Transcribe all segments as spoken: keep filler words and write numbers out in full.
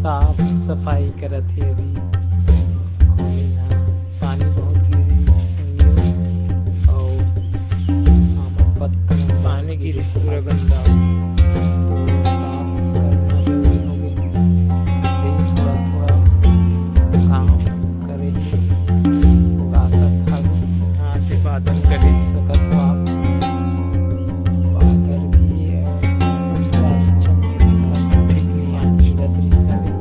साफ सफाई करत हे अभी। कोई ना, पानी बहुत गिरे संगियो, अउ आमा पत्ता पानी गिरे पूरा गंदा। साफ करना जरूरी हो गई। अभी थोड़ा थोड़ा काम करे हे, उगासत हवे। हाँ, से बादल करे। सकत हो आप। बादल भी, अ, मौसम थोड़ा चमकी, मौसम ठीक नहीं है, गिरत रहिस हवे।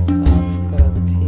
साफ करत हे।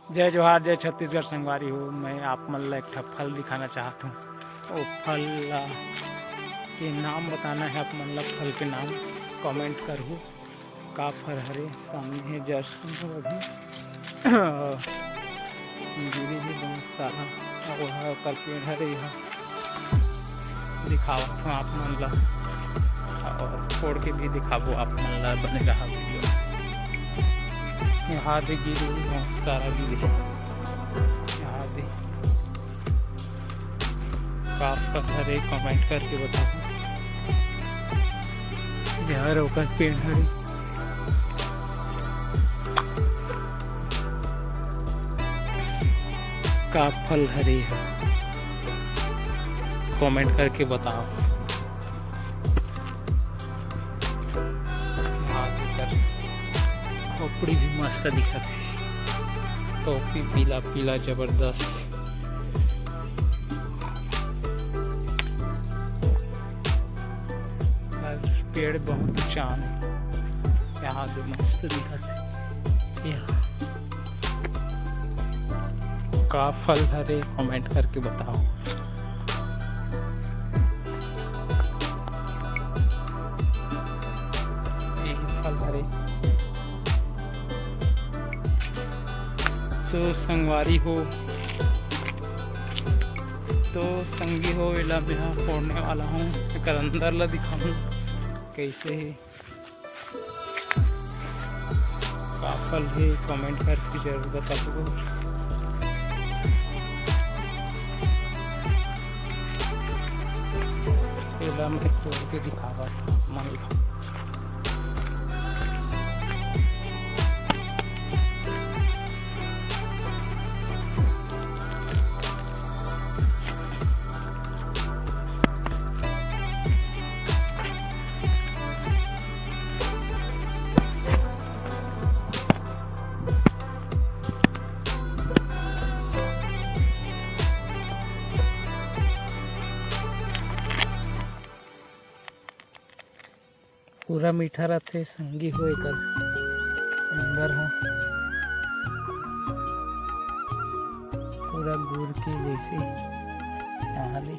जय जोहार, जय छत्तीसगढ़ संगवारी हो। मैं आप मन ला एक ठा फल दिखाना चाहत हूँ। वो फल ला के नाम बताना है आप मन ला, फल के नाम comment करहू। का फल हरे, सामने है just अभी गिरी भी बहुत सारा, और ओकर पेड़ हरे, यह दिखावत हूँ आप मन ला, और फोड़ के भी दिखाबो आप मन ला। बने रहा video में। यहाँ दे गिरी भी बहुत सारा गिरी है, यहाँ दे। का फल हरे, comment करके बताओ। यार, ओकर पेड़ हरे। का फल हरे ह? Comment करके बताओ। हाँ, एकर टोपड़ी भी मस्त दिखत हे। टोपी पीला पीला जबरदस्त। पेड़ बहुत ऊंचा हे, यहाँ से मस्त दिखत हे। यह का फल हरे, comment करके बताओ। यही फल हरे। तो संगवारी हो, तो संगी हो, एला मेहा फोड़ने वाला हूँ। एकर अंदर ला दिखाऊँ कैसे हे, का फल हे, comment करके जरूर बताबो। एला मैं तोड़ के दिखावत हूँ मन ला। पूरा मीठा रथे संगी हो, एकर अंदर ह पूरा गुड़ के जैसे। यहाँ ले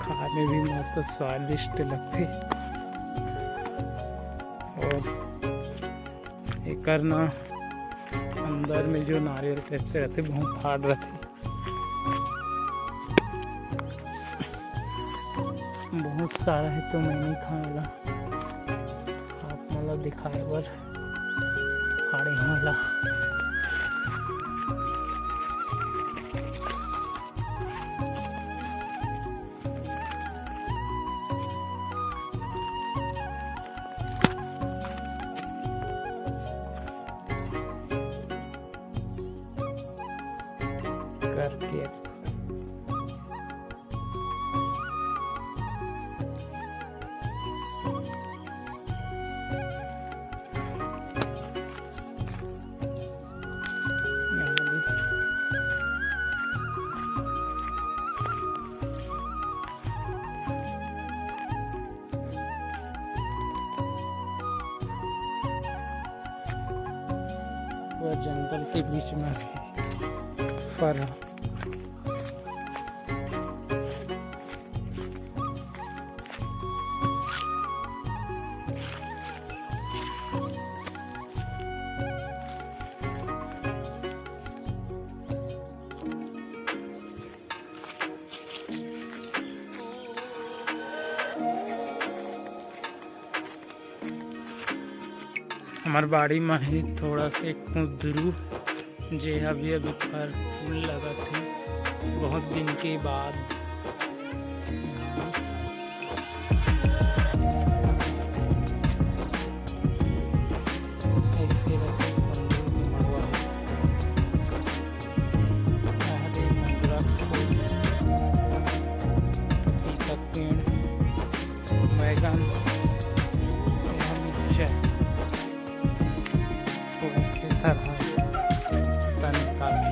खाए में भी मस्त स्वादिष्ट लगथे। और एकर ना अंदर में जो नारियल टाइप से रथे, बहुत hard रथे। बहुत सारा है तो मैं नहीं खाऊंगा, आप मन ला दिखाए बर फाड़े हूँ एला। करके पूरा जंगल के बीच में फर ह। हमर बाड़ी म हे थोड़ा से कुंदरू, जे अभी अभी फर फूल लगत हे, बहुत दिन के बाद। ऐसे रथे कुंदरू के मड़वा। अरे, मोंगरा फूल, पपीता पेड़, बैगन, यहाँ मिर्चा, थोड़ा से थरहा, पता नहीं का।